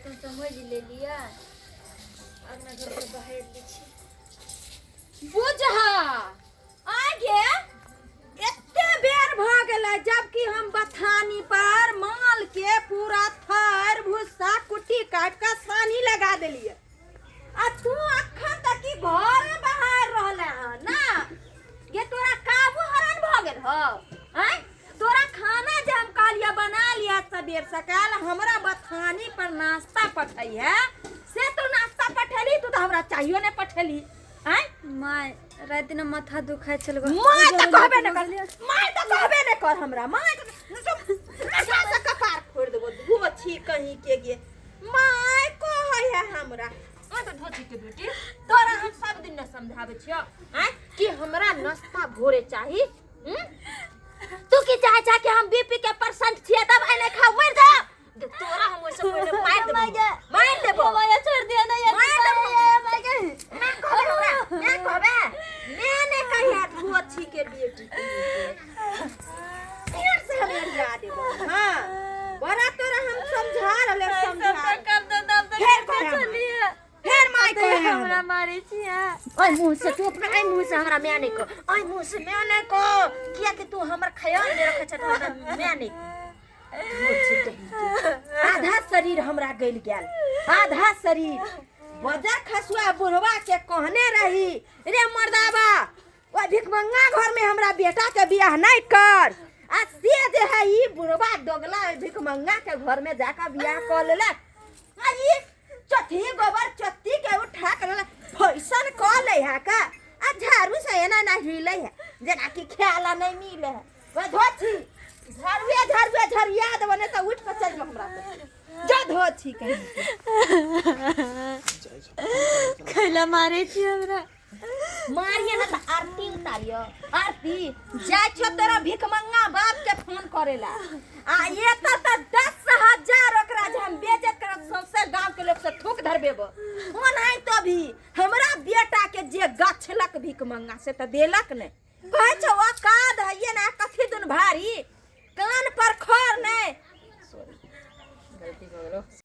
तऽ हम समझि लेलियै। अङ्गना घरके बाहर लै छी। बुझहा आगे एते बेर भऽ गेलै, जबकि हम बथानी पर माल के पूरा थर भूसा कुट्टी काटि कऽ सानी लगा देलियै आ तू अखन तक की घर में बाहर रहले हन ना? गे, तोरा काबू हरान भऽ गेल हौ? आँय, तोरा खाना जे हम कहलियै बना लिया सबेर सकाल, हमरा बथानी पर नाश्ता पठै है, से तू नाश्ता पठेली? तू तऽ हमरा चाहियो नहि पठेली। आँय माय, राति ने माथा दुखाइ छल। माय तऽ कहबे नहि कर, माय तऽ कहबे नहि कर हमरा। माय तऽ माथा से कपार फोड़ि देबो धोछी कहीं के। गे माय, कहै है हमरा। ओए तऽ धोछी के बेटी, तोरा हम सब दिन ने समझाबै छियौ आँय कि हमरा नाश्ता भोरे चाही। हम्म? तू की चाहे छा कि हम बीपी के परसेंट छियै तब एने खा मर जा? तोरा हम ओइसे पहिले मार देबो, मार देबो। माया, छोड़ दिया ना यार। मार देबो। माय गे। मैं कहबे हमरा, मैं कहबे, मैं ने कहिया धोछी के बेटी। फिर से हम अरिया देबो। हां, बड़ा तोरा हम समझा रहले, समझा सबटा काम धंधा हम तऽ फेर करते कहै हमरा। छलियै। फेर माय कहे हमरा हमरा। मारै छियै। ओइ मुँह से तू अपना, एहि मुँह से हमरा माय नहि कह, ओइ मुँह से माय नहि कह, कियाकि तू हमर ख्याल नहि रखै छ तऽ हमरा माय नहि कह। धोछी कहीं के। आधा शरीर हमरा गलि गेल, आधा शरीर। बजर खसुआ बुढ़वा के कहने रही, रे मर्दाबा, ओहि भिखमंगा घर में हमरा बेटा के बियाह नहीं कर, आ से जे है ई बुढ़वा दोगला ओहि भिखमंगा के घर में जाकर बियाह कर लेलक। आ ई चौथी गोबर चौथी के उठा के लेलक, फैशन कऽ ले है का, आ झाड़ू से एना एना हिले है जेना कि खाय ला नहीं मिले है। वह धोछी, झाड़ुए झाड़ुए झरिया देबो, नहीं तऽ उठि कऽ चलि जाओ हमरा से। जा धोछी कहीं। खैला मारै छी हमरा? मारिए ना तऽ आरती उतारियो आरती। जाइ छो तोरा भिखमंगा बाप के फोन करेला, आ ये तो तऽ 10,000 ओकरा जे हम बेइज्जत करब, सौंसे गांव के लोग से थूक धरबेबो। ओनाहि तो भी हमरा बेटा के जे गछलक भिखमंगा से तऽ देलक नहि। कहै छौ औकात है ना कथी दुन भारी कान पर खर नहि। सॉरी, गलती भऽ गेलो।